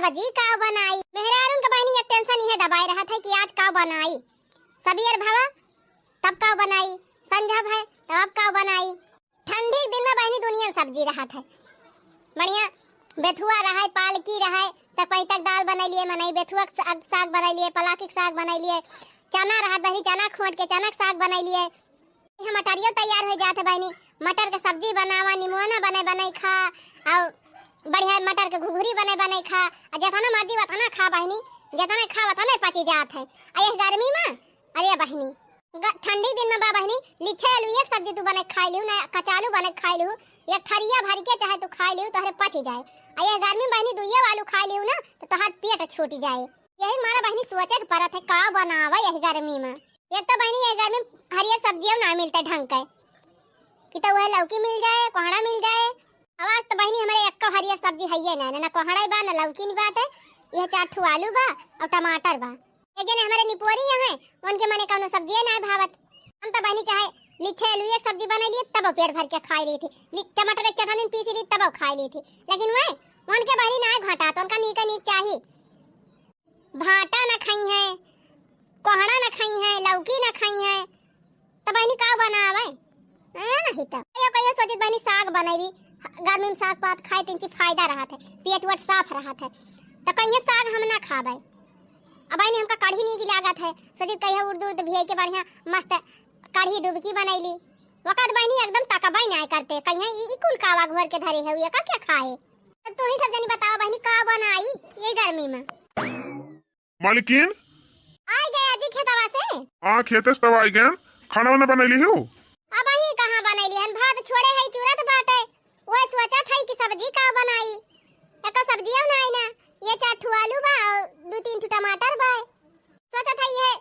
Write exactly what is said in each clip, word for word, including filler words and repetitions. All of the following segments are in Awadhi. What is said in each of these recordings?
सब्जी का बनाई? मेहरारून के बहिनी एक tension इहे दबाए रहत है कि आज का बनाई। सबेर भवा तब का बनाई, संझा भय तब का बनाई। ठंडी के दिन में बहिनी दुनिया सब्जी रहत है। बढ़िया बेथुआ रहै, पालकी रहै, सपहितक दाल बनैलिए, मनई बेथुआ के साग, साग बनैलिए, पलाकी के साग बनैलिए, चना रहत बहिनी, चना खोंट के चना के साग बनैलिए। यहाँ मटरियो तैयार होइ जात है बहिनी, मटर के सब्जी बनावा, निमोना बनै बनै खा, और बढ़िया मटर के घुघरी बनै बनै खा, और जेतना मर्जी ओतना खा बहिनी, जेतना खा ओतना पचि जात है। और यह गर्मी में, अरे बहिनी, ग-, ठंडी दिन में बा बहिनी, लिच्छे आलू एक सब्जी तू बनै खाइ लिहू ना, कचालू बनै खाइ लिहू, एक थरिया भरि के चाहे तू खाइ लिहू, तोहरे पचि जाए। और यह गर्मी में बहिनी दुइयो आलू खाइ लिहू ना, तो तोहार पेट छूटि जाए। यही मारा बहिनी सोचे के परत है, का बनावा यही गर्मी में। एक तो बहिनी, ये गर्मी में हरियर सब्जियों ना मिलते ढंग के, कि तो वह लौकी मिल जाए, कोहड़ा मिल जाए। अब आज तो बहिनी हमरे एक्को हरियर सब्जी हइये ना, ना कोहड़ा बा, ना लौकी बाटे, यह चार ठो आलू बा और टमाटर बा। एक जने हमरे निपोरी यहाँ है, उनके मने कौनो सब्जिये ना भावत। हम तो बहिनी चाहे लिच्छे आलू एक सब्जी बनैलिए, तबो पेट भर के खाइ ली थी। लि-, टमाटर के चटनी पीस ली, तबो खाइ ली थी। लेकिन वह उनके बहिनी ना घाटा, तो उनका नीक नीक चाही। भाटा न खइहैं, कोहड़ा न खइहैं, लौकी न खइहैं, त बहिनी का बनावै? हैं, नहीं त। कहियो, कहियो सोचित बहिनी साग बनैली, गर्मी में साग पात खाए त इनसे फायदा रहत है, पेट वेट साफ रहत है। त कहिहैं साग हम ना खाबै। अब बहिनी हमका कढ़ी नीक लागत है, सोचित कहियो उर्द उर्द भियाई के बढ़िया मस्त कढ़ी डुबकी बनैली। वकत बहिनी एकदम तकबै नाय करते, कहिहैं ई, ई कुल कावा घोर के धरे है, ये का क्या खाए? त तू ही सब जनी बतावा बहिनी का बनाई ये गर्मी में? मलकिन? आइ गए अजी खेतवा से। हाँ, खेते से तब आइ गएन। खाना वाना बनैली हो? अबहीं कहाँ बनैली हन, भात छोड़े है, चुरत बाटे। वह सोचत है कि सब्जी का बनाई। एको सब्जियो नाई ना। ये चार ठो आलू बा और दू तीन ठो टमाटर बा। सोचत है ये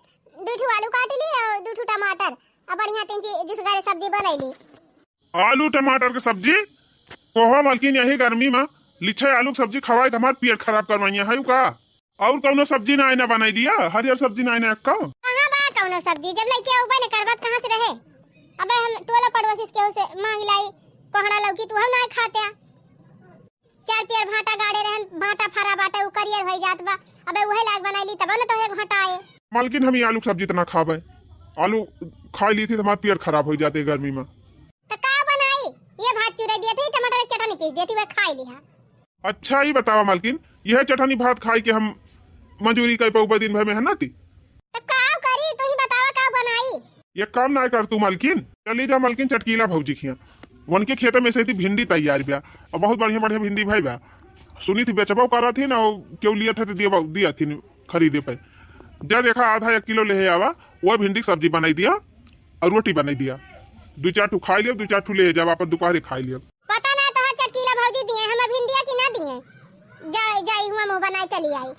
दू ठो आलू काट ली और दू ठो टमाटर। अब बढ़िया तीन चीज जुसगारे सब्जी बनैली। आलू टमाटर के सब्जी? कोहो मलकिन, यही गर्मी में लिच्छे आलू के सब्जी खवाई त हमार पेट खराब करवाइया है का? और कौनो सब्जी ना आईना बनाई दिया, हरियर सब्जी ना आईना एक्का? कहाँ बा कौनो सब्जी? जब लइके उबे न करबत कहाँ से रहे? अबे हम टोला पड़ोसी से केहू से मांग लाई, कोहड़ा लौकी तू हम ना खाते। चार पेड़ भाटा गाड़े रहन, भाटा फरा बाटे, उ करियर होइ जात बा। अबे उहे लाग बनाई ली तब न तोहरे घाटा आए। मालकिन, हम ये आलू के सब्जी त ना खाबे, आलू खाई ली थी त हमार पेट खराब होइ जाते गर्मी में। त का बनाई? ये भात चुरा दिया थी, टमाटर के चटनी पीस दिया थी, वह खाई लिहा। अच्छा, ई बतावा मालकिन, यह चटनी भात खाई के हम मजूरी कई पउबा दिन भर में, है ना ती? त का करी, तू ही बतावा का बनाई? एक काम ना कर तू मालकिन, चली जा मालकिन चटकीला भौजी खिया, उनके खेते में से थी भिंडी तैयार बा, और बहुत बढ़िया बढ़िया भिंडी भई बा। सुनी थी बेचबो करत थी ना, केहू लिया था तो दिया, दिया थी खरीदे पे। जा देखा आधा एक किलो ले आवा, वह भिंडी के सब्जी बनाई दिया और रोटी बनाई दिया, दू चार ठू खाई लिया, दू चार ठू ले जावा अपन दोपहरे खाई लिया। पता ना तोहर चटकीला भौजी दिए हम भिंडिया की ना दिए। जा, जाई हुआ मुंह बनाए चली आई।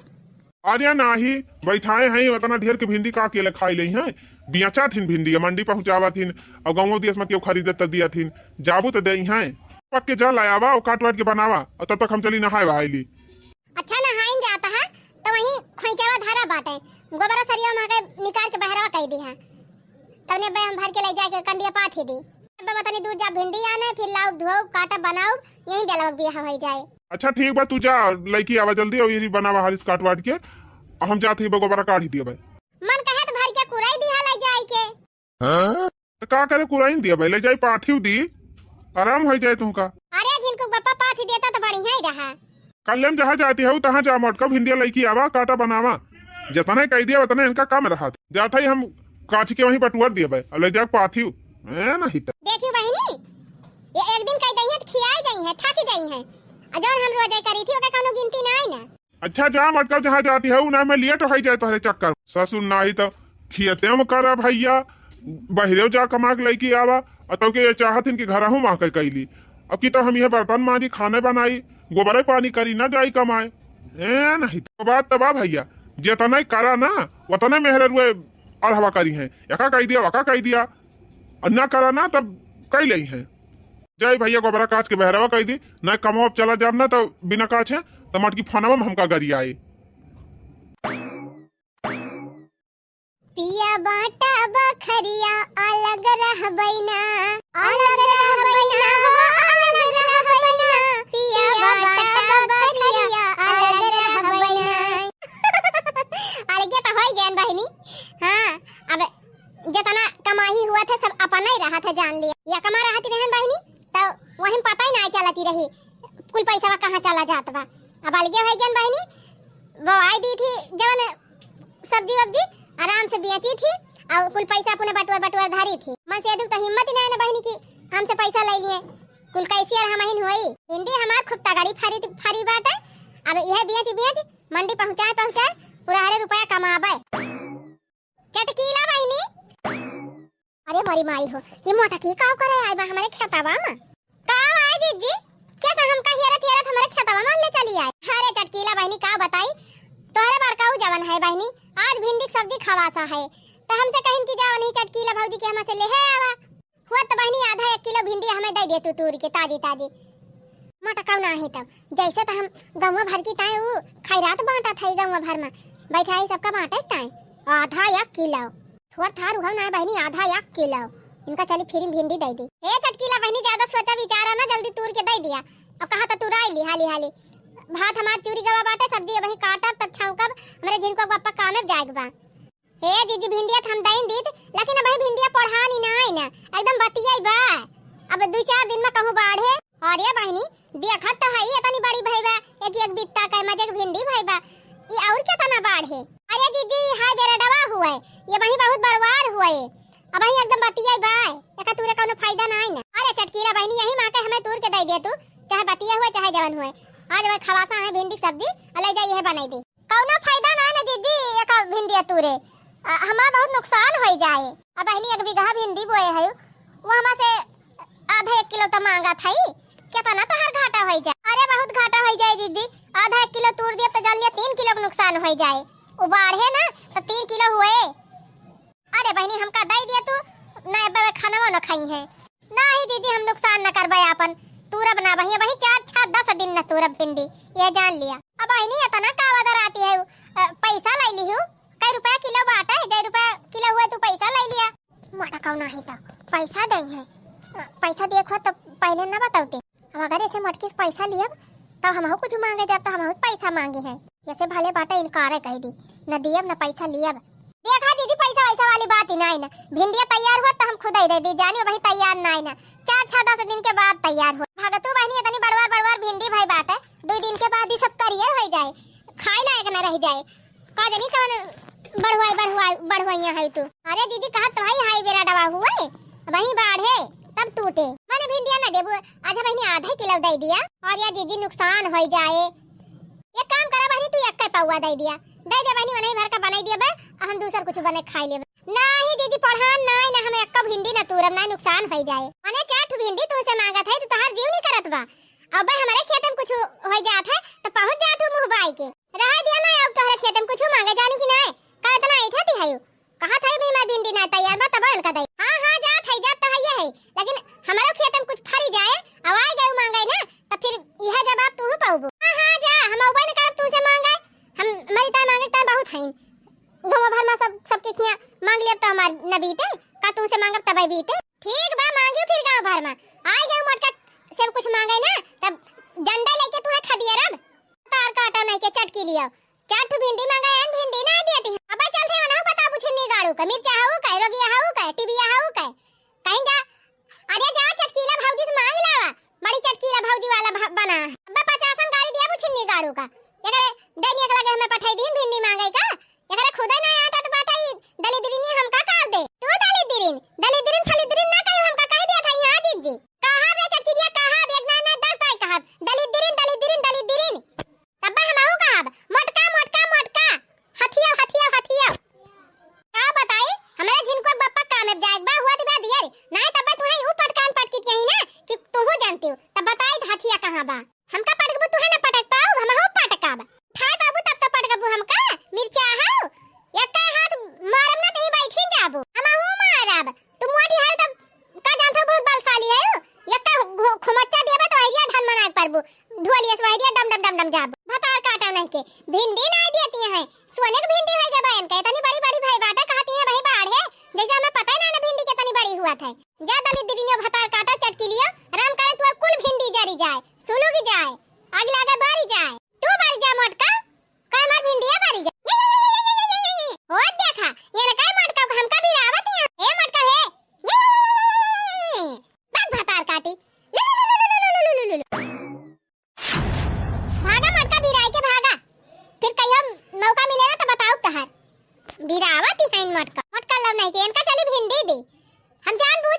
अरे नाही, बैठाए हैं, उतना ढेर के भिंडी का अकेले खाई लेइहैं? बियाचा थिन भिंडी, मंडी पहुंचावा थिन, और गाँव देश में केहू खरीदत त दिया थिन, जाबू त देइहैं। पक के जा लायावा और काट वाट के बनावा, और तब तक हम चली नहाए वहाए ली। अच्छा, नहाइन जात हा, त वहीं खोइचावा धरा बाटे, गोबरा सरिया में के निकाल के बहरवा कई दिहा। तउने बे हम भर के ले जाए के कंडिया पाथी दी। अब बा तनी दूर जा भिंडी आने, फिर लाउब धोउब, काटब बनाउब, यहीं बेलवा के बियाह होइ जाए। अच्छा ठीक बा, तू जा लइकी आवा जल्दी, और यही बनावा हालिस काट वाट के, और हम जात ही बा गोबरा काढ़ी दिया भाई। मन कहे त भर के कुराई दिहा ले जाए के। हाँ? त का करे, कुराइन दिया भाई, ले जाई पाथियो दी, आराम होइ जाए तुमका। अरे झिनकू बप्पा पाथी देता त बढ़िया ही रहा। कल्ले में जहाँ जाती हऊ तहाँ जा मोटका भिंडिया लइकी आवा, काटा बनावा, जतने कही दिया उतने इनका कम रहत। जात ही हम काछ के वहीं बटुअर दिया भाई, अब ले जा पाथियो। ए, नहीं त। देखियो बहिनी, ये एक दिन कही दई है त खियाई दई है, थाकी जाई है। आ जौन हम रोजे करी थी ओके कौनो गिनती ना आई ना। अच्छा जा मटका, जहाँ जाती हऊ ना, मैं लेट होइ जाए तोहरे चक्कर। ससुर नाही त खियते में करा भैया, बहिरेव जा कमा के लइकी आवा, और तब के ये चाहत हिन कि घरहू माँ के कैली। अब की तो हम यह बर्तन मांजी, खाने बनाई, गोबरे पानी करी, ना जाई कमाए। ए नहीं तो बात तबा भैया, जितना करा ना उतने मेहररुए अढ़वा करी हैं, एका कही दिया, वका कही दिया, और ना करा ना तब कही लेइहैं। जाई भैया गोबरा काछ के बहरवा कही दी, ना कमवा चला जाब ना तो बिना काछ है, तो मटकी फोनवा में हमका गरियाए। पिया बाटा बखरिया अलग रहबै ना, अलग रहबै ना हो, अलग रहबै ना। पिया बाटा बखरिया अलग रहबै जेतना कमाई हुआ थे, सब अपना ही रहा थे, जान लिया। या कमा रहा थी रहन बहिनी, तो वही पता ही ना चलती रही, कुल पैसा कहाँ चला जात बा। अब अलगे हो गन बहिनी, बोआई दी थी जवन सब्जी वब्जी, आराम से बेची थी, और कुल पैसा अपने बटुअर बटुअर धरी थी। मन से दुख तो हिम्मत ही ना है ना बहिनी कि हमसे पैसा ले लिए। कुल कैशियर हमहिन होई। भिंडी हमार खूब तगड़ी फरी, फरी बाटे। अब यह बेच बेच मंडी पहुँचाए पहुँचाए पूरा हरे रुपया कमाबे। चटकीला बहिनी। अरे मोरी माई हो, ये मोटकी काव करे आए बा हमारे खेतवा में? काव आए जीजी? कैसे हमका हेरत हेरत हमारे खेतवा में ले चली आए? अरे चटकीला बहिनी, काव बताई, तोहरे बड़काऊ जवन है बहिनी, आज भिंडी के सब्जी खवासा है, तो हमसे कहिन कि जाओ नहीं चटकीला भौजी के हमसे ले है आवा। हुआ तो बहिनी आधा एक किलो भिंडी हमें दे दे तू तूर के ताजी ताजी। मोटकाऊ ना है तब, जैसे तो हम गौवा भर की ताए ऊ खैरात बांटा था गौवा भर में, बैठा है सबका बांटे ताए आधा एक किलो। थोर थार उहौ ना बहिनी, आधा एक किलो। इनका चली फ्री में भिंडी दे दी। ए चटकीला बहिनी, ज्यादा सोचा विचारा ना, जल्दी तूर के दे दिया। अब कहा तो तुराई ली हाली हाली। भात हमार चूरी गवा बाटे, सब्जी अबही काटब तब छौंकब, हमरे झिनको के पप्पा कामे जाए के बा। हे जीजी, भिंडिया तो हम दइन दीत, लेकिन अबही भिंडिया पढ़ानी ना आई ना, एकदम बतियाई बा। अब दू चार दिन में कहूँ बाढ़े। अरे बहिनी, देखत तो है, इतनी बड़ी भई बा, एक एक बित्ता का मजे के भिंडी भई बा, ई और केतना बाढ़े। अरे जीजी, हाय बेरा डवा हुए, ये वही बहुत बड़वार हुए, अबही एकदम बतियाई बा, एका तूरे कौनो फायदा ना आई ना। अरे चटकीला बहिनी, यही माँ के हमें तूर के दे दे तू, चाहे बतिया हुए चाहे जवन हुए। आज वह खवासा है भिंडी के सब्जी, और ले जाइए बना दे। कौनो फायदा ना न जीजी, एक भिंडिया तूरे, अ, हमार बहुत नुकसान होई जाए। अब बहिनी एक बीघा भिंडी बोए है, वो हमा से आधा एक किलो तो मांगत है, केतना तोहार घाटा होई जाए? अरे बहुत घाटा होई जाए जीजी, आधा एक किलो तूर दिया तो जान लिया तीन किलो के नुकसान होई जाए। वो बाढ़े ना तो तीन किलो हुए। अरे बहिनी, हमका दई दिया तू, ना अब खानवा न खाई है। नाही जीजी, हम नुकसान न करबे आपन, तूरब ना बहिया, वही चार छह दस दिन न तूरब भिंडी, यह जान लिया। अब बहिनी, इतना का वदर आती है, अ, पैसा ले लिहू, कई रुपया किलो बाटे, जय रुपया किलो हुए तू पैसा ले लिया। मोटकाऊ नाही तो पैसा दे है, अ, पैसा दिए खुआ तो पहले न बतौते। अब अगर ऐसे मोटकी से पैसा लियब, तब हमहू कुछ मांगे जाब, तो हमहू से पैसा मांगे है। ऐसे भले बाटे इनकारे कह दी, न दियब न पैसा लियब। देखा जीजी, पैसा वैसा वाली बात ही नाई ना, भिंडिया तैयार हुआ तो हम खुद ही दे दी, जानियो वही तैयार नाई ना, चार छह दस दिन के बाद तैयार हुआ। भगतू बहिनी, इतनी बड़वार बड़वार भिंडी भई बाटे, दो दिन के बाद ही सब करियर हो जाए, खाए लायक न रह जाए। का जानी कवन बढ़ुआई, बढ़ुआई, बढ़ुआइया है तू। अरे जीजी, कहा तो है हाई बेरा डवा हुए, वही बाढ़े तब टूटे। माने भिंडिया ना देबू, आज बहिनी आधा किलो दे दिया। और या जीजी, नुकसान हो जाए, एक काम करा बहिनी, तू एक पौवा दे दिया, दे दे बहिनी, वही भर का बनाई दिया बा, हम दूसर कुछ बने खाई लेबे। नाही जीजी, पढ़ान नाही ना, हम एक भिंडी ना तूरब, नाही नुकसान हो जाए। माने चार ठो भिंडी तू से मांगत है, तो तोहार जीव नहीं करत बा। अब हमारे खेत में कुछ हो जात है, तो पहुंच जात हूँ मुँह बाई के। रहा दिया ना, अब तोहरे खेत में कुछ मांगे जानू कि नाय? का इतना ऐठा ती हयू? कहा था भी हमार भिंडी ना तैयार बा, तब इनका दई। हाँ, हाँ, जात है, जात तो है ये है, लेकिन हमारो खेत में कुछ फरी जाए, अब आए गए मांगे ना, तो फिर यह जवाब तू पाऊबू। हाँ, हाँ, जा, हम उबे न करब तू से मांगे, हम मरी ताय मांगे ताय बहुत हैं। गाँव भर में सब, सबके खिया मांग लेब तो हमार न बीते, का तू से मांगब तब बीते? ठीक बा, मांगियो फिर गाँव भर में। आए गए मोटका से कुछ मांगे ना, तब डंडा लेके तुम्हें खदिया रब। तार काटा नहीं के चटकी लिया। चार ठो भिंडी मांगा है, भिंडी ना देती है। अब चल थे वनहु बताबू छिन्नी गाड़ू का, मिर्चा हऊ का, रोगिया हऊ का, टिबिया हऊ का। कहीं जा, अरे जा चटकीला भौजी से मांग लावा, बड़ी चटकीला भौजी वाला भ-, बना है। अब पचासन गाड़ी दिया बू छिन्नी गाड़ू का। एकरे दैनिक लगे हमें पठाई दीन भिंडी मांगे का। एकरे खुदे ना आटा तो बाटा ई दलिद्रिनी हमका काल दे। तू दलिद्रिन, दलिद्रिन फलिद्रिन ना कही हमका कह दिया था यहाँ जीजी। कहा बे चटकी दिया, कहा बे एक ना ना दस ताई कहा। दलिद्रिन, दलिद्रिन, दलिद्रिन। तब हमहू कहब, मोटका, मोटका, मोटका, हथिया, हथिया, हथिया। का बताई, हमरे झिनको बप्पा काम में जाए बा, हुआ दिबा दियर, नाय तब तुहे ऊ पटकान पटकित यही ना कि तुहू जानती हो, तब बताई हथिया कहाँ बा? हमका पटकबू, तुहे ना पटक पाऊ, हमहू पटकब। ठाय बाबू तब तो पटकबू हमका, मिर्चा हाउ, एक्का हाथ मारब ना तही बैठी जाबू, हमहू मारब। तू मोटी है तब का जानत हो, बहुत बलशाली है। यक्का घु-, खुमच्चा देबे तो आइडिया ढन मना के परबू। ढोलिया से आइडिया डम डम डम डम जाबू। भतार काटा नहीं के। भिंडी ना देती है। सोने के भिंडी है जब इनके। इतनी बड़ी बड़ी भाई बाटा कहती है भाई बाढ़ है। जैसे हमें पता ही ना ना भिंडी कितनी बड़ी हुआ था। जा दलित दीदी ने भतार काटा चटकी लिया। राम करे तू और कुल भिंडी जरी जाए। सुलुगी जाए। आग लागे बारी जाए। तू बारी जा मोटका। का हमार भिंडिया बारी जा। ओ देखा, ये ना काय मोटका हमका भी रावत है।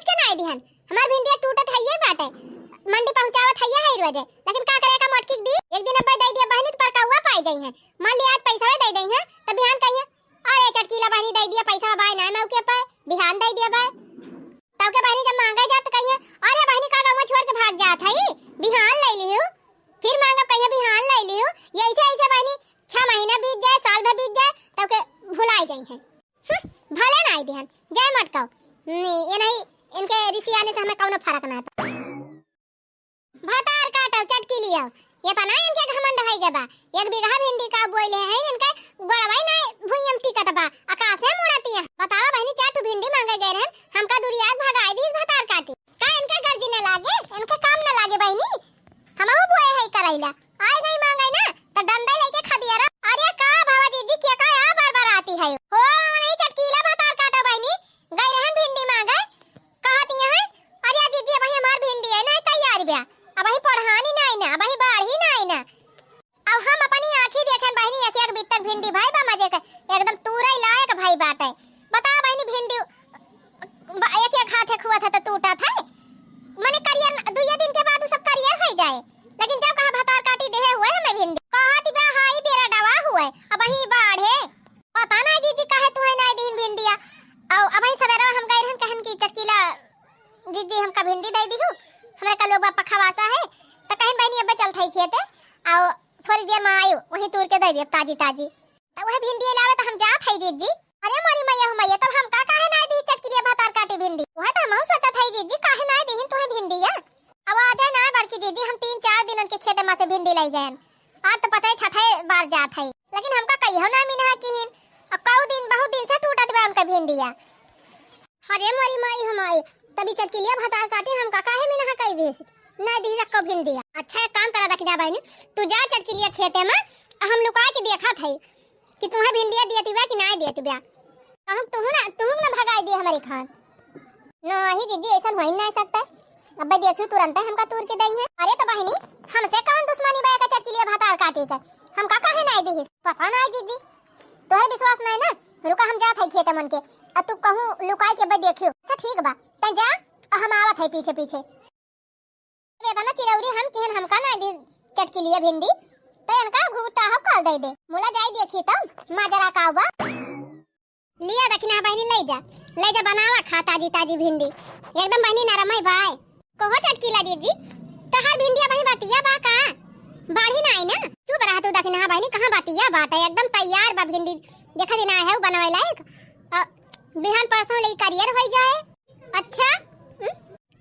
के नाई दिहन? हमार भिंडिया टूटत हइये बाटे, मंडी पहुँचावत हइये है रोजे, लेकिन का करे का मोटकी दी? एक दिन अब्बे दे दिया बहिनी, तो परकौआ पाई जाई है। मान लिया आज पैसा दे दई है, तो बिहान कहिए, "अरे चटकीला बहिनी, दे दिया पैसा, बाय ना मौके पे, बिहान दे दिया बाय।" तब के बहिनी जब मांगे जात कहिए, "अरे बहिनी, का गाँव छोड़ के भाग जात है, बिहान ले लिहू।" फिर मांगब कहिए, "बिहान ले लिहू।" ये ऐसे ऐसे बहिनी छह महीना बीत जाए, साल भर बीत जाए, तब के भुलाई जाई है। हम्म, भले नाई दिहन, जाए मटकाओ। नी, ये नहीं, इनके रिसियाने से हमें कौनो फर्क ना पड़े। भतार काटो, चटकीलियो, ये तो ना इनके घमंड होई गबा। एक बीघा भिंडी का बोइले हैं, इनके गोड़वाई ना भुइयम टिकत बा, आकाशे मुड़तिया। बतावा बहिनी, चार ठो भिंडी मांगे गए रहन, हमका दुरिया के भगाई दीस भतार काटी। का इनके गर्जी न लागे, इनके काम न लागे बहिनी? हमहू बोए है करैला, आए गई मांगे ना, तो डंडा लेके खदिया रह। अरे का भावा जीजी, के का आ बार बार आती है? हो, नहीं चटकीला भतार काटो बहिनी, गई रहन भिंडी मांगे, कहत यहाँ, "अरे जीजी, अबही हमार भिंडी है ना तैयार ब्या, अबही पढ़ानी नाई ना, अबही बाढ़ी नाई ना।" अब हम अपनी आँखी देखेन बहिनी, एक एक बित्तक भिंडी भाई बा मजे के, एकदम तूरे लायक भाई बाटे। बताओ बहिनी, भिंडी ब-, एक एक हाथे खुआ था तो टूटा था, मने करियर, दुइये दिन के बाद उ सब करियर हो जाए। लेकिन जब कहा भतार काटी देहे हुए हमें भिंडी, कहत बा हाई बेरा डवा हुए, अबही बाढ़े। पता ना जीजी काहे तुहे नाई दीन भिंडिया। अउ अबही सवेरा हम गए रहन कहन कि चटकीला जीजी हमका भिंडी दे दीहू, हमरे का लोग बा पखवासा है, तो कहिन बहिनी अब्बे चलत है खेते, अउ थोड़ी देर में आयु, वहीं तूर के दे दिया ताजी ताजी। तो वह भिंडी लावे तो हम जात है जीजी। अरे मोरी मैया हो मैया, तब हमका काहे नाई दी चटकीला भतार काटी भिंडी? वह तो हमहू सोचत है जीजी, काहे नाई दीन तुहे भिंडिया? अब आ जाए ना बड़की जीजी, हम तीन चार दिन उनके खेते में से भिंडी लाई गए। आज तो पता है छठे बार जात है, लेकिन हमका कहियो ना मिनहा किहिन। अब कऊ दिन, बहुत दिन से टूटत बा उनका भिंडिया। अरे मोरी माई हो माई, तभी चटकिलिया भतार काटी हमका काहे मिनहा कई दिस? ना दी रखो भिंडिया। अच्छा एक काम करा दखिना बहिनी, तू जा चटकिलिया खेते में, हम लुका के देखत है कि तुहे भिंडिया दियत बा कि ना दियत बा। कहूँ तुहू ना, तुहू ना भगाई दे हमारे खान। नहीं जीजी, ऐसन हो ही नहीं सकता। अब्बे देखियो, तुरंते हमका तूर के दई है। अरे तो बहिनी, हमसे कौन दुश्मनी बा एका चटकिलिया भतार काटी के? हमका काहे नहीं दिहिस? पता नहीं जीजी, तोहे विश्वास नहीं ना। रुका, हम जात है खेते मन के, आ तू कहूँ लुकाई के अब्बे देखियो। अच्छा ठीक बा, तै जा, आ हम आवत है पीछे पीछे। अब एतना चिरौरी हम किहन हमका नहीं दिहिस चटकिलिया भिंडी, तै इनका घूटा हो काल दे दे। मुला जाई देखी तो माजरा का बा। लिया दखिना बहिनी, ले जा, ले जा, बनावा खा ताजी ताजी भिंडी, एकदम बहिनी नरम है भाई। कहो चटकीला दीदी, तहार भिंडिया बही बतिया बा का? बाढ़ी ना आई ना? चुप रहा तू दखिना बहिनी, कहाँ बतिया बाटे, एकदम तैयार बा भिंडी। देखा दिन आए है बनवे लायक, अ, बिहान परसों ले करियर हो जाए। अच्छा, हम्म?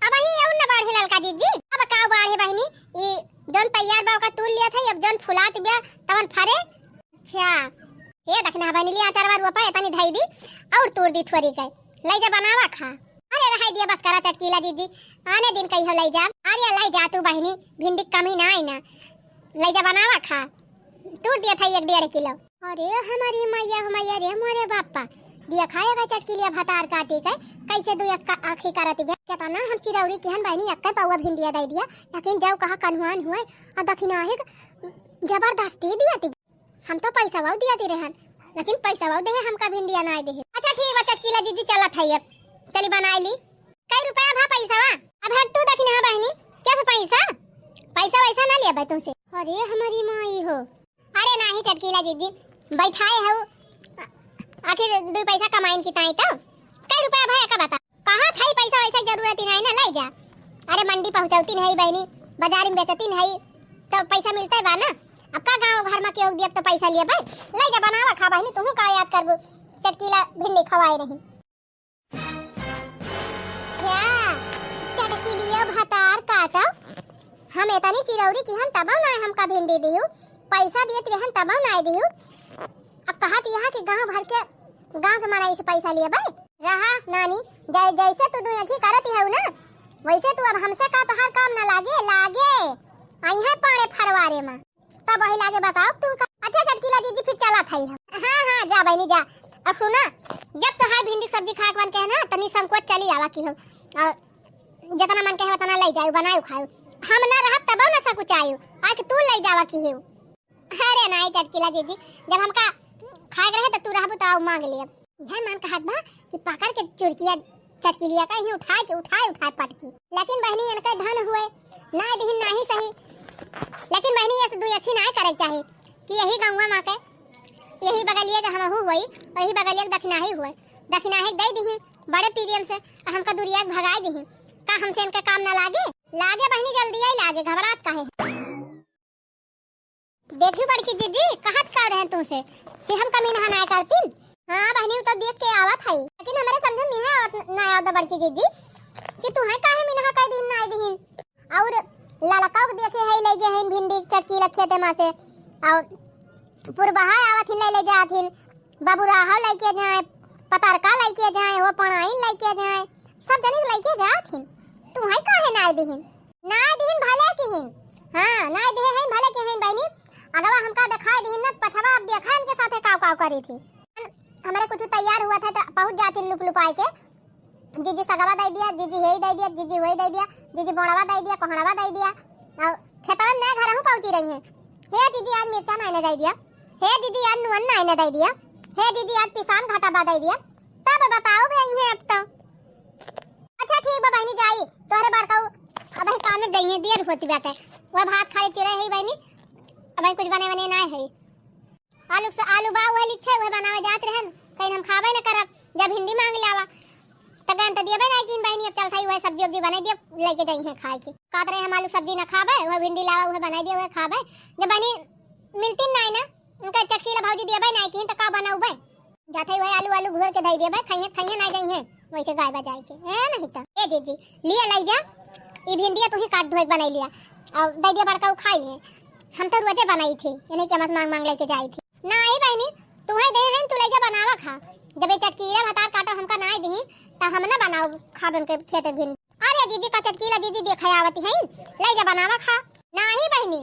अब ही और न बाढ़े ललका जीजी, अब का बाढ़े बहिनी, ई जौन तैयार बा ओका तूल लिया था, अब जौन फुलात बा तवन फरे। अच्छा, हे दखिना बहिनी, लिया अचारवा रोपा एतनी धई दी और तूर दी थोरी के, ले जा बनावा खा। अरे रहाई दिया बस करा चटकीला जीजी, आने दिन कहियो ले जा। अरे ले जा तू बहिनी, भिंडी कमी ना आई ना, ले जा बनावा खा। तूर दिया था एक डेढ़ किलो। अरे हमारी मैया हो मैया रे मोरे बापा, दिया खाएगा चटकीलिया भतार काटी के, कैसे दू एक का आँखी करत बे। केतना हम चिरौरी किहन बहिनी, एक्के पौवा भिंडिया दे दिया, लेकिन जब कहा कन्हुआन हुए, आ दखिना ही जबरदस्ती दिया ती। हम तो पैसा वाऊ दिया ती रहन, लेकिन पैसा वाऊ देहे हमका भिंडिया ना देहे। अच्छा ठीक बा चटकीला जीजी, चलत है अब, चली बनाई ली। कई रुपया भा पैसा वा? अब हट तू दखिना बहिनी, क्या से पैसा? पैसा वैसा ना लिया भाई तुमसे। अरे हमारी माई हो, अरे नाही चटकीला जीजी, बैठाए हऊ, आखिर दू पैसा कमाइन की ताई तो। कै रुपया भए का बता? कहाँ थाई पैसा वैसा जरूरत ही नाही ना, लै जा। अरे मंडी पहुँचौती नहीं बहिनी, बाजार में बेचती नहीं, तो पैसा मिलते बा ना। अब का गाँव घर में केहू दियब तो पैसा लिए बे? लै जा बनावा खा बहिनी, तुहू का याद करबू, चटकीला भिंडी खवाए रही। छ्या, चटकिलिया भतार काटो। हम एतनी चिरौरी किहन तबो नाय हमका भिंडी दिहू, पैसा दियत रहन तबो नाय दिहू। अब कहत यहाँ कि गाँव भर के, गाँव के मनई से पैसा लिए बे। रहा नानी, जै-, जैसे तू दुई आँखी करत हऊ ना, वैसे तू अब हमसे का तोहार काम ना लागे, लागे। आई है पाड़े फरवारे में। तब वही लागे बताओ तू का। अच्छा चटकीला दीदी, फिर चला था हम। हाँ, हाँ, जा बहनी, जा। अब सुना, जब तोहार भिंडी की सब्जी खाए के मन कहे ना, तनी संकोच चली आवा की हो। और जितना मन कहे उतना ले जाओ, बनाओ, खाओ। हम ना रहब तब ना सकुचाओ। आज तू ले जावा की हो। अरे नहीं चटकीला दीदी, जब हमका खाए के रहे तो तू रहबू तो आओ मांग लेब। यह मन कहत बा कि पकड़ के चुरकिया चटकिलिया का ही उठाए के, उठाए, उठाए पटकी। लेकिन बहिनी, इनके धन हुए, नाय दिहिन नाही सही, लेकिन बहिनी, ऐसे दुई अखी नाय करे के चाही कि यही गौवा मा के, यही बगलिए के हमहू हुई, वही बगलिए के दखिनाही हुए, दखिनाही के दे दिही बड़े प्रेम से, और हमका दुरिया के भगाए दिही। का हमसे इनके काम ना लागे? लागे बहिनी, जल्दी आई लागे, घबरात काहे है? देखी बड़की जीजी, कहत का रहे तुमसे कि हम कमीनहा नाय करतीन। हाँ बहिनी, उ तो देख के आवत है, लेकिन हमरे समझ में है आवत न-, ना आवत बड़की जीजी कि तू है काहे मीनहा कह दिन ना दिहिन। और ललका के देखे है, ले गए हैं भिंडी चटकीला खेते मा से, और पुरबहा आवत हिन, ले, ले जात हिन, बबुराहा लेके जाए, पतरका लेके जाए, वो पणाइन लेके जाए, सब जनी लेके जात हिन। तू है काहे ना दिहिन? नाय दिहिन भले किहिन। हाँ, नाय दिहे हैं भले किहिन बहिनी। अगवा हमका देखाई दिहिन न, पछवा अब देखा इनके साथे काव काव करी थी। हमरे कुछ तैयार हुआ था तो पहुँच जाती लुप लुपाई के। जीजी सगवा दे दिया, जीजी हेई दे दिया, जीजी वही दे दिया, जीजी बोड़वा दे दिया, कोहड़वा दे दिया। और खेतवा में नया घर हूँ पहुँची रही हैं। हे जीजी आज मिर्चा नाय ने दे दिया, हे जीजी आज नुअन नाय ने दे दिया, हे जीजी आज पिसान घाटा बा दे दिया। तब बताओ बे आई हैं अब तो। अच्छा ठीक बा बहिनी, जाई तोहरे बड़काऊ अब ही काम में जाइए, देर होती बात है। वह भात खाली चुरे है बहिनी, अब कुछ बने बने ना है। आलू से, आलू बा वह लिच्छे वह बनावे जात रहन, कहीं हम खाबे न करब। जब भिंडी मांग लावा त गन त दियबे नहीं किन बहिनी, अब चल थाई वह सब्जी उब्जी बने दिए, लेके जाई है खाए के। कहत रहे हम आलू सब्जी ना खाबे, वह भिंडी लावा वह बनाई दिए वह खाबे। जब बहिनी मिलती नहीं ना, उनका चटकीला भौजी दियबे नहीं किन त का बनाऊबे? जाते हुए आलू, आलू घोर के धई देबे, खइहे, खइहे ना जइहे, वैसे गाय बजाए के। ए नहीं तो, ए जीजी, लिया लाई जा, ई भिंडिया तू ही काट धोए के बनाई लिया, और दे दिया बड़का उ खाई ले। हम तो रोजे बनाई थी, इन्हें के मत मांग मांग लेके जाई थी। ना आई बहिनी, तू ही दे हैं, तू ले जा बनावा खा। जब ये चटकीला भतार काटो हमका ना दिही, तो हम ना बनाओ खाबन के खेत भिंडी। अरे जीजी का चटकीला जीजी देखे आवती हैं, ले जा बनावा खा। नाही बहिनी,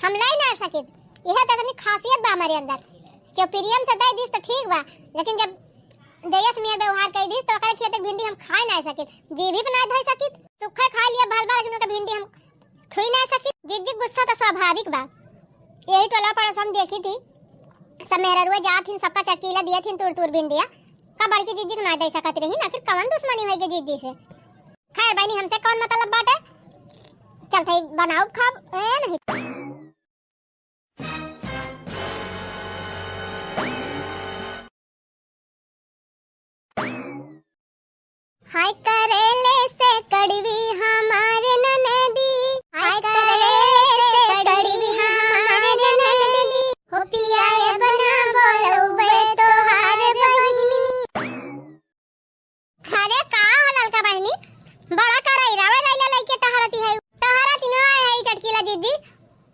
हम ले ना सकित। यह तो इतनी खासियत बा हमारे अंदर। क्यों प्रेम से दे दिस तो ठीक बा, लेकिन जब देयस में व्यवहार कर दिस तो ओकरे खेत के भिंडी हम खाए ना सकित, जीभी पे ना धर सकित। सूखे खा लिया भल भल, लेकिन ओकर भिंडी हम छुई ना सकित। जीजी गुस्सा तो स्वाभाविक बा। यही टोला पड़ोस हम देखी थी, सब मेहररुए जात हिन, सबका चटकीला दिए थिन तूर तूर भिंडिया। का बड़की जीजी के ना दे सकत रही ना, फिर कवन दुश्मनी होई के जीजी से? खैर बहिनी, हमसे कौन मतलब बाटे? चल थे बनाओ खाब, ए नहीं। हाय करेले से कड़वी हमार ननदी, हाय करेले से कड़वी हमार ननदी, हो पिया अब ना बोलौबे तोहार बहिनी। अरे का हो ललका बहिनी, बड़ा करैला वरैला लइके टहरती है। टहरती ना है ई चटकीला जीजी,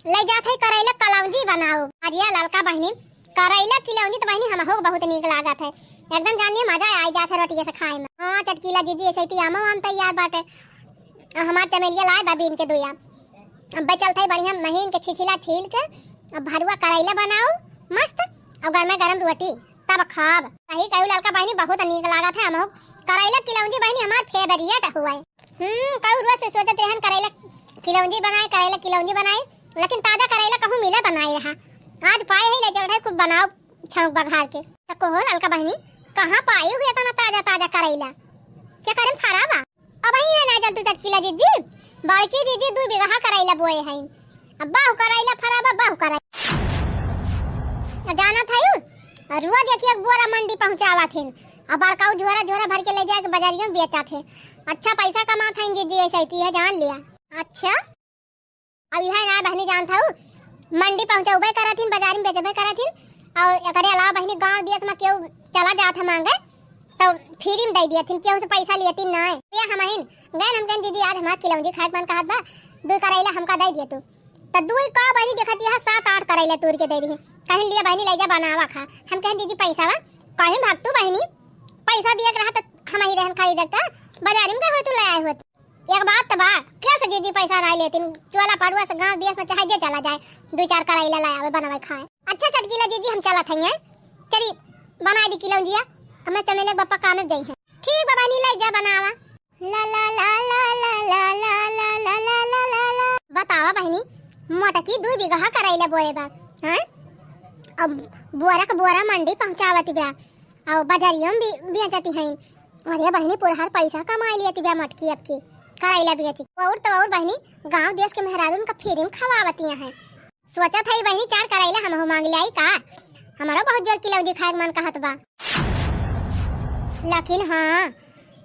ले जात है करैला कलौंजी बनाओ। अरे ललका बहिनी, करैला कलौंजी तो बहिनी हमहू के बहुत नीक लागत है, एकदम जानिए मजा आ जात है रोटिए से खाए में। हाँ चटकीला जीजी, ऐसे ही आमो आम तैयार बाटे, हमार चमेलिया लाए बा बीन के दुया। अब चलत है बढ़िया महीन के छिछिला छील के, अब भरुआ करैला बनाओ मस्त, और गरमा गरम रोटी, तब खाब। सही कहू ललका बहिनी, बहुत नीक लागत है। हमहू करैला किलौंजी बहिनी हमार favourite हुआ है। हम्म, कहू रोज से सोचत रहन करैला किलौंजी बनाए, करैला किलौंजी बनाए, लेकिन ताजा करैला कहूँ मिला बनाए रहा। आज पाए है, ले चल रहे, खूब बनाओ छौंक बघार के। त कहो ललका बहिनी, कहाँ पाए हुए इतना ताजा ताजा करैला? क्या करें, फरा बा? अब ही है ना जल तू चटकीला जीजी, बड़की जीजी दू बीघा करैला बोए हैं। अब बाहु करैला फरा बा, बाहु करैला। जानत है यू, रोज एक एक बोरा मंडी पहुँचावत हिन। अब बड़काऊ झोरा झोरा भर के ले जाके बजारियों में बेचत है। अच्छा पैसा कमात है जीजी, ऐसे ही है, जान लिया। अच्छा, अब यह ना बहनी जानत हऊ, मंडी पहुँचौबे करत हिन, बाजार में बेचबे करत हिन, और एकरे अलावा बहनी गाँव देश में केहू चला जात है मांगे, तो फ्री में दे दियत हिन, केहू से पैसा लियत हिन ना। ये हम हिन गए, हम कहन जीजी आज हमार किलौंजी खाए के मन कहत बा, दू करैला हमका दे दिया तू। तो दू का बहनी देखत यह सात आठ करैला तूर के दे दी, कहीं लिया बहनी ले जा बनावा खा। हम कहन जीजी पैसा बा, कहीं भगतू बहनी, पैसा दिए के रहा तो हम ही रहन खरीदे का, बाजार में गए हो तू ले आए हो। एक बात तो बा, क्या से जीजी पैसा ना लेतिन, चोला पड़ुआ से गांव देश में चाहे जे चला जाए, दू चार करैला ले आवे, बनावे खाए। अच्छा चटकीला जीजी, हम चलत हइये, चली बनाइ दी किलौंजिया, हमें चमेले के बप्पा कामे जाई हैं। ठीक बा बहिनी, ले जा बनावा। ला ला ला। बतावा बहिनी, मोटकी दू बीघा करैला बोए बा, हैं? अब बोरा के बोरा मंडी पहुँचावत बा, और बाजारियों में भी बेचती हैं। अरे बहिनी, पुरहर पैसा कमाई लिया तिबिया मोटकी अबकी, करैला बेची। और तो और बहिनी, गाँव देश के मेहरारून का free में खवावतिया हैं। सोचत हई बहिनी, चार करैला हमहू मांग ल्याई का? हमरो बहुत जोर किलौजी खाए के मन कहत बा। लेकिन हाँ,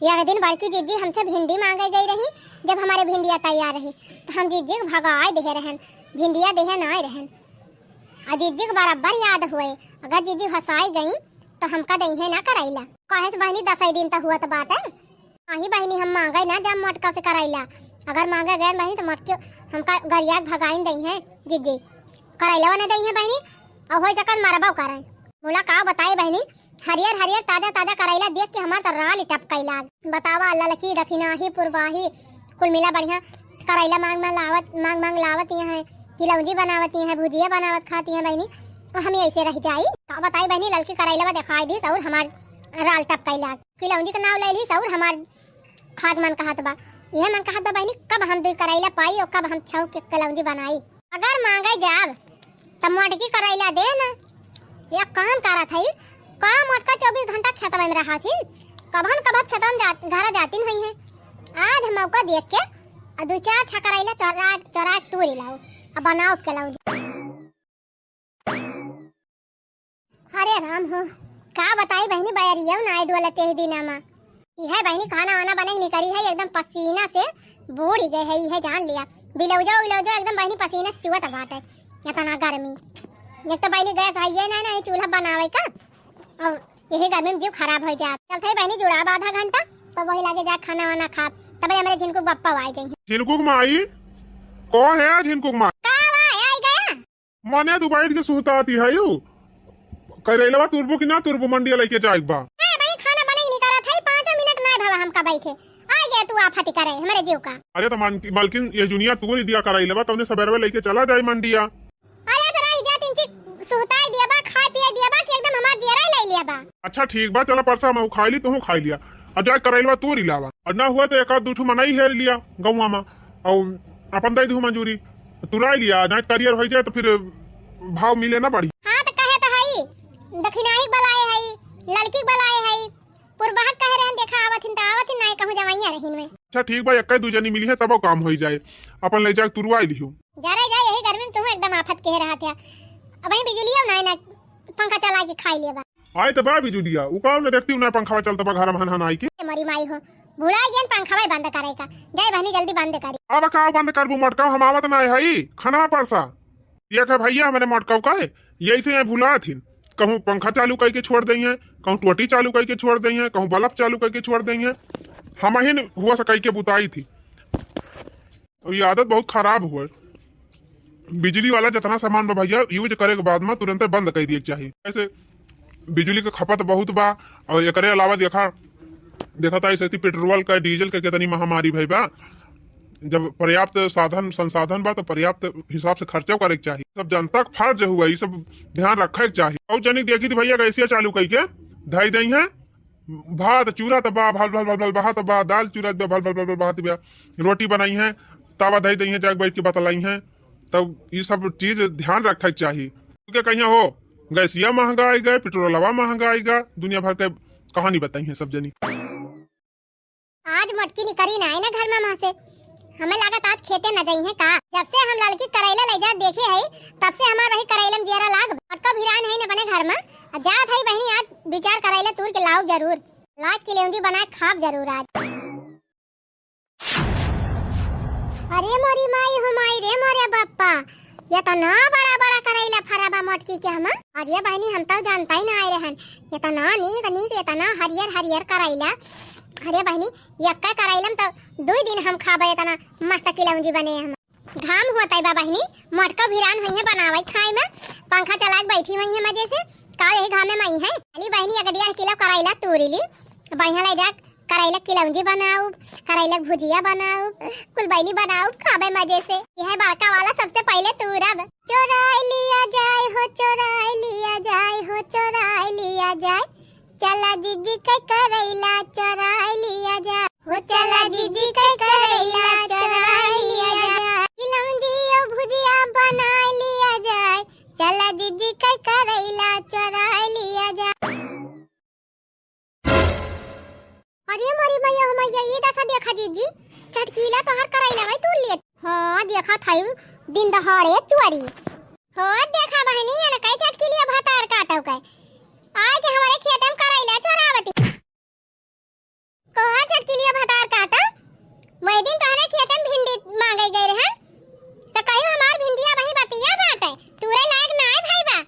एक दिन बड़की जिज्जी हमसे भिंडी मांगे गई रही, जब हमारे भिंडिया तैयार रही, तो हम जिज्जी के भगाए देहे रहन, भिंडिया देहे नाय रहन। आ जिज्जी के बराबर याद हुए, अगर जिज्जी हंसाई गई, तो हमका दइहे ना करैला। कहे से बहिनी, दसई दिन तो हुआ तो बाटे। अही बहिनी, हम मांगे ना जाब मोटका से करैला। अगर मांगे गए बहिनी, तो मोटके हमका गरिया के भगाइन दइहे जिज्जी। करैला ना दइहे बहिनी, और हो सकत मरबो करें। मुला का बताई बहिनी, हरियर हरियर ताजा ताजा करैला देख के हमार तो राल टपकै लाग। बतावा, ललकी, दखिनाही, पुरबाही, कुल मिला बढ़िया करैला मांग मांग लावत, मांग मांग लावत यहाँ है, किलौजी बनावत यहाँ है, भुजिया बनावत खाती हैं बहिनी। और हम ऐसे रह जाई? का बताई बहिनी, ललकी करैला देखाई दीस और हमार राल टपकै लाग। किलौजी के नाव ले लीस और हमार खाद मन कहत बा। यह मन कहत बा बहिनी, कब हम दुई करैला पाई और कब हम छौ के किलौजी बनाई। अगर मांगे जाब, त मोटकी करैला दे ना। या काम करत हई, का मोटका चौबीस घंटा खेतवा में रहत ही, कभन कभत खेतवा में जा, घर जातिन हुई है। आज हम मौका देख के आ दू चार छा करैला चोरा, चोरा के तूरी लाओ, अब बनाओ के लाओ। अरे राम हो, का बताई बहिनी, बयरिया ना आए डोलते ही दिना मा। इहे बहिनी खाना वाना बने के निकरी है, एकदम पसीना से बूड़ी गए है, इहे जान लिया। बिलौजा उलौजा एकदम बहिनी पसीना से चुअत बाटे, इतना गर्मी। एक तो बहिनी गैस है ये ना, ना चूल्हा बनावे का, और यही गर्मी में जीव खराब हो जात। चलत है बहिनी जुड़ाब आधा घंटा, तो वही लागे जा खाना वाना खाब, तब हमरे झिनकू बप्पा आ जाई। झिनकू के माई, को है झिनकू के माई? का बा, आई गया? मने तू बैठ के सुहताती है यू। करैलवा तुरबू कि ना तुरबू, मंडिया लेके जाए के बा। ए, भाई, खाना बने के नहीं करत है, पाँचों मिनट ना भवा हमका बैठे। आ गया तू आफती करे हमरे जीव का। अरे तो मन-, मलकिन, ये जुनिया तू नहीं दिया करैलवा, तौने सबेरवे लेके चला जाए मंडिया। अरे तो रही जा, तीन चीज सुहताई दिया बा, खाए पिए दिया बा कि एकदम हमार जियरा ही ले लिया बा। अच्छा ठीक बा, चला परसा महू खाई ली, तोहू खाई लिया। अब जाए करैलवा तूरी लावा, और ना हुआ तो एक आध दू ठू मनई हेर लिया गौवा में, और अपन दे दू मंजूरी, तुराई लिया, ना करियर हो जाए तो फिर भाव मिले ना बढ़ी। हाँ तो कहे तो हई, दखिनाही के बलाए हई, लड़की के बलाए हई, पुरबहक कहे रहन, देखा आवत हिन तो आवत हिन, ना कहूँ जवाइया रहीन में। अच्छा ठीक बा, एक दू जनी मिली है तब काम हो जाए, अपन ले जाके तुरवाई लियो। जा रे जा, यही गर्मी में तू एकदम आफत के रहत है। अब वही बिजुलिया ना, ना पंखा चला के खाई लेबा। आए तो बा बिजुलिया, उ काम न देखती ना, पंखवा चलत बा घर में हन हन आई के। ए मोरी माई हो, भुला गयन पंखवा बंद करे का। जाए बहनी जल्दी बंद करी। अब का बंद करबू मोटका, हम आवत ना है, खाना परसा। ये कहे भैया हमरे मोटका का है, यही से यहाँ भुला थिन। कहूँ पंखा चालू करके छोड़ देइहैं, कहूँ टोटी चालू करके छोड़ देइहैं, कहूँ बल्ब चालू करके छोड़ देइहैं। हमहिन हुआ से कह के बुताई थी। और ये आदत बहुत खराब हुआ। बिजली वाला जितना सामान बा भैया, use करे के बाद में तुरंते बंद कर दिए के चाही। ऐसे बिजली के खपत बहुत बा। और एकरे अलावा देखा, देखा था ऐसे थी पेट्रोल का, डीजल का कितनी महामारी भई बा। जब पर्याप्त साधन संसाधन बा तो पर्याप्त हिसाब से खर्चा करे के चाही। सब जनता का फर्ज हुआ, ये सब ध्यान रखे के चाही। और जनिक देखी थी भैया गैसिया चालू करके धई देइहैं, भात चूरा त बा, भल भल भल भल बहात बा, दाल चूरा त बा, भल भल भल भल बहात बा, रोटी बनाइहैं, तावा धई देइहैं, जाके बैठ के बतलाइहैं। तब ई सब चीज ध्यान रखे के चाही। क्योंकि कहिया हो, गैसिया महंगा आई गए, पेट्रोलवा महंगा आई गा, दुनिया भर के कहानी बताइहैं सब जनी। आज मोटकी निकरी ना है ना घर में, वहाँ से हमें लागत आज खेते न जाई है का। जब से हम ललकी करैला ले जा देखे है, तब से हमार वही करैला में जियरा लाग। मोटका भिरान है न अपने घर में, आ जात है बहनी, आज दू चार करैला तूर के लाओ जरूर, लाग किलौंजी बना के खाब जरूर आज। अरे मोरी माई हो माई रे मोरे बप्पा, इतना बड़ा बड़ा करैला फरा बा मोटकी के हमा। अरे बहनी, हम तो जानता ही ना आए रहन, इतना नीक नीक, इतना हरियर हरियर करैला। अरे बहनी, यक्का करैला में तो दुई दिन हम खाबे, इतना मस्त किलौंजी बने हम। घाम होता है बा बहनी, मोटका भिरान हुई है बनावे खाए में, पंखा चला के बैठी हुई है मजे से। का यही घामे में आई है? अली बहनी, एक डेढ़ किलो करैला तूरी ली, बढ़िया ले जा करैला किलौंजी बनाउब, करैला के भुजिया बनाउब, कुल बहिनी बनाउब, खाबे मजे से। यह बड़का वाला सबसे पहिले तूरब। चोराई लिया जाए हो, चोराई लिया जाए हो, चोराई लिया जाए। चला जिज्जी के करैला चोराई लिया जाए। हो चला जिज्जी के करैला चोराई लिया जाए। किलौंजी और भुजिया बनाई लिया जाए। चला जिज्जी के करैला चोराई लिया जाए। अच्छा देखा जीजी, चटकीला तोहर करैला भाई तू लेत। हाँ, देखा थाई दिन दहाड़े चोरी। हो देखा बहिनी, एन कई चटकीलिया भतार काटो के। आए के हमरे खेते में करैला चोरावती। कहा चटकीलिया भतार काटो, वही दिन तोहरे खेते में भिंडी मांगे गए रहन, त कहियो हमार भिंडिया वही बतिया बाटे, तूरे लायक ना है भाई बा।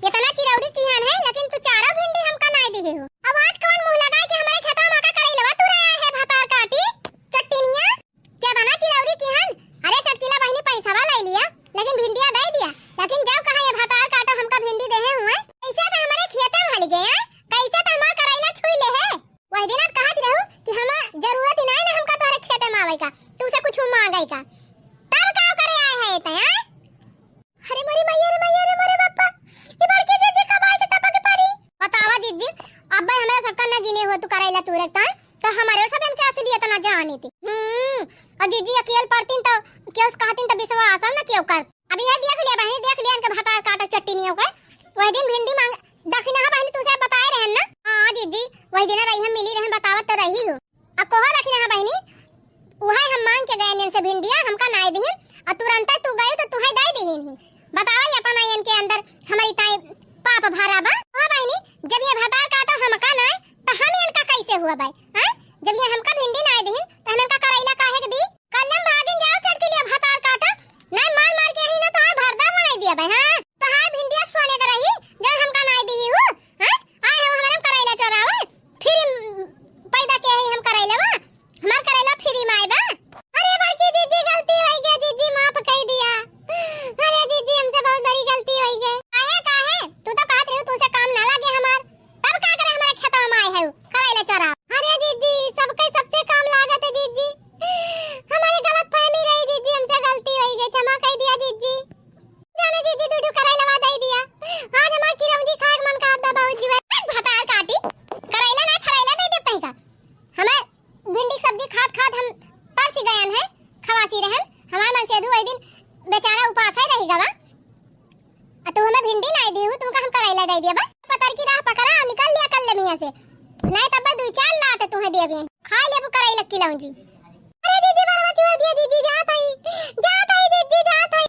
इतना चिरौरी किहन है, लेकिन तू चारों भिंडी हमका नाय दिहे हो। अब आज कौन मुंह लगाए कि हमारे खेतवा में का करैलवा तू रहा है भतार काटी, चट्टिनिया? क्या बना चिरौरी किहन? अरे चटकीला बहिनी पैसा ले लिया, लेकिन भिंडिया दे दिया, लेकिन जब कहा ये भतार काटो हमका भिंडी देहे हुए, पैसा तो हमारे खेते में हल गए हैं, कैसे तो हमार करैला छुई ले है। वही दिन कहत रहू कि हम जरूरत ही नहीं ना हमका तोहरे खेते में आवे का, तू से कुछ मांगे का, तब का करे आए है इतने, हैं? अरे मोरी मैया रे मैया रे मोरे बापा, ई बड़की जीजी कब आई के टपक पड़ी। बतावा जीजी, अब भाई हमरा सबका न गिने हो तू करैला तूरे तान, तो हमारे सब इनके असलियत ना जानी थी। हम्म, और जीजी अकेल पड़तीन तो केहू से कहतीन तो विश्वास न केहू कर। अब ये देख लिया बहिनी, देख लिया इनके भतार काटा चट्टी नहीं होकर। वही दिन भिंडी मांग, दखिना बहिनी तू से बताए रहन ना। हाँ जीजी, वही दिन रही हम मिली रहन, बतावत तो रही हो। अब कोहा रखिना बहिनी, उहे हम मांग के गए इनसे भिंडिया, हमका नाय दिहिन, और तुरंत तू गए तो तुहे दे दिहिन ही। बताओ ये अपना इनके अंदर हमारी ताई पाप भरा बा। हाँ बहिनी, जब ये भतार काटो हमका नाय, तो हम इनका कैसे हुआ भाई? हैं? जब ये हमका भिंडी नाय दिहिन, तो हम इनका करैला काहे के दी? कल्लम भागिन जाओ चटकीलिया भतार काटो, नाय मार मार के यही ना तोहार भरदा बनाई दिया भाई। हाँ, तोहार भिंडिया सोने के रही, जो हमका नाय दी हो। हैं? आए हो हमारे करैला चोरावे, फिर पैदा के है हम करैला बा। हमार करैला फ्री में आए बा। अरे बड़की जीजी, गलती होई गई जीजी, माफ कई दिया। अरे जीजी, हमसे बहुत बड़ी गलती होई गई। काहे, काहे? तू तो कहत रही तुमसे काम ना लागे हमार, तब का करे हमारे खेतवा में आए है करैला चोरा? अरे जीजी, सबके सबसे काम लागत है जीजी, हमारे गलत फहमी रही जीजी, हमसे गलती होई गई, क्षमा कई दिया जीजी। जाने जीजी, दू ठो करैलवा दे दिया, आज हमार किरौंजी खाए के मन करता बहुत जी। भतार काटी, करैला नहीं फरैला दे देते हैं का? हमें भिंडी की सब्जी खात खात हम तरसी गयन है, खवासी रहन। हमार मनसेधु वही दिन बेचारा उपास है रही गवा। आ तू हमें भिंडी नाय दी हो, तुमका हम करैला दे दिया बस। पतर की राह पकड़ा और निकल लिया कल्लम हियां से, नहीं तब दुई चार लात तुम्हें दे दिए। खा लेबू करैला किलौंजी। अरे जीजी, बड़ा छोड़ दिया जीजी, जात हई, जात हई जीजी, जात हई।